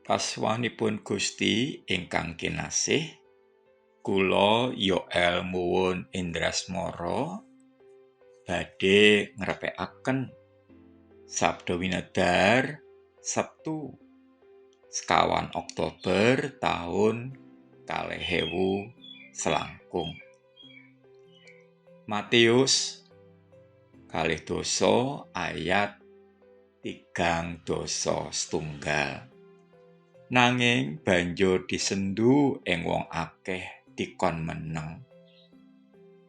Paswanipun Gusti ingkang kinasih, kula Yoel Muwun Indrasmara badhe ngrepekaken Sabda Winedar Sabtu 29 Oktober taun 2021. Matius 12 ayat 37. Nanging banjur disendu ing wong akeh dikon meneng.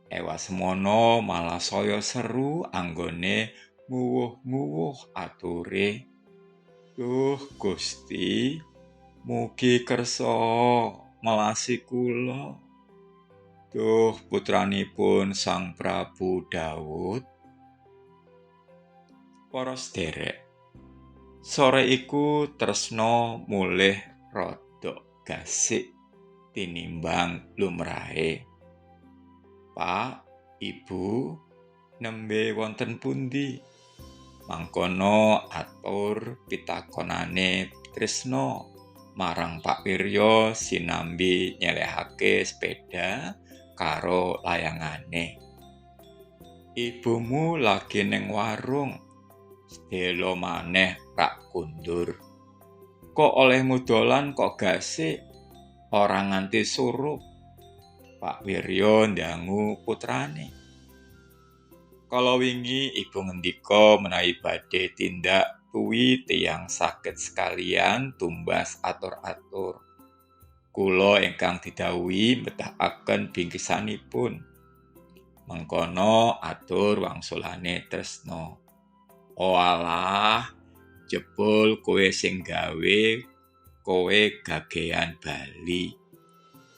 Ewasemono malah saya seru anggone nguwuh-nguwuh ature, "Duh Gusti, mugi kersa melasi kula. Duh putranipun Sang Prabu Daud." Para sederek, sore iku Tresna mulih rada gasik tinimbang lumrahe. "Pak, Ibu, nembe wonten pundi?" Mangkono atur pitakonane Tresna marang Pak Wirya sinambi nyelehake sepeda karo layangane. "Ibumu lagi ning warung, sedelo maneh rak kundur. Kok olehmu dolan kok gasik, ora nganti surup?" Pak Wirya ndangu putrane. "Kala wingi ibu ngendika menawi badhe tindak tuwi tiyang sakit sekalian tumbas atur-atur. Kula ingkang didhawuhi mbetahaken bingkisanipun." Mengkono atur wangsulane Tresna. "Oalah, jebul kowe sing gawe kowe gagean bali.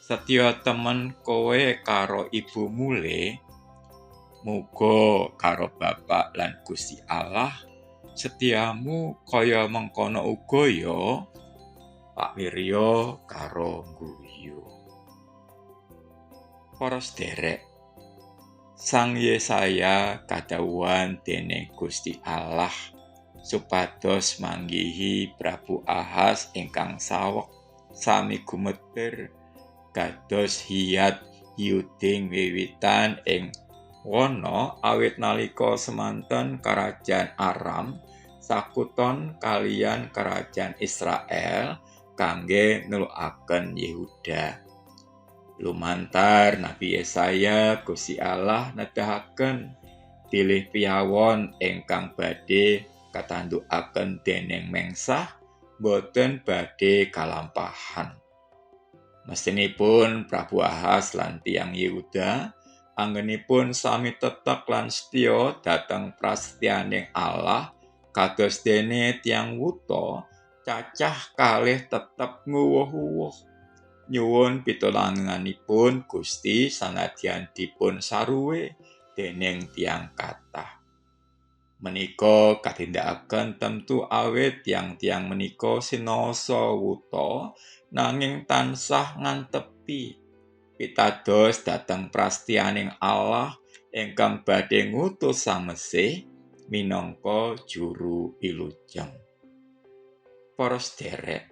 Setya temen kowe karo ibumu le. Muga karo Bapak lan Gusti Allah setiamu kaya mengkono uga ya." Pak Wirya karo ngguyu. Para sederek, Sang Yesaya kadhawuhan dening Gusti Allah supados manggihi Prabu Ahas ingkang saweg sami gumeter kados hiyat hiyuding wiwitan ing wana awit nalika semanten Kerajaan Aram sakuton kaliyan Kerajaan Israel kangge nulukaken Yehuda. Lumantar Nabi Yesaya, Gusti Allah nedahaken bilih piyawon ingkang badhe katandukaken dening mengsah boten badhe kalampahan. Mestinipun Prabu Ahas lan tiyang Yehuda anggenipun sami teteg lan setya dhateng prasetyaning Allah kados dene tiyang wuta cacah kalih tetep nguwuh-uwuh nyuwun pitulunganipun Gusti sanadyan dipun saruwe dening tiyang kathah. Menika katindakaken temtu awit tiyang-tiyang menika sinaosa wuta nanging tansah ngantepi pitados dhateng prasetyaning Allah ingkang badhe ngutus Sang Mesih minangka juru wilujeng. Para sederek,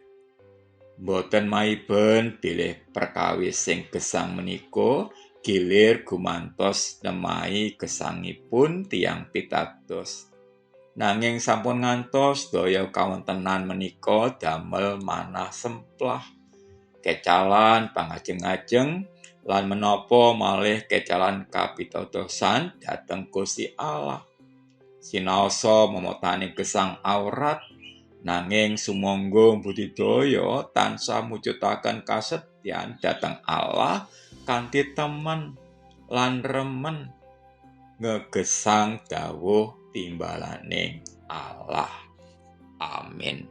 boten maiben bilih perkawis sing gesang menika gilir gumantos nemahi gesangipun tiyang pitados. Nanging sampun ngantos daya kawontenan menika damel manah semplah, kecalan pangajeng-ajeng lan menapa malih kecalan kapitadosan dhateng Gusti Allah. Sinaosa momotane gesang awrat, nanging sumangga budidaya tansah mujudaken kasetyan dhateng Allah kanthi temen lan remen ngegesang dawuh timbalaning Allah. Amin.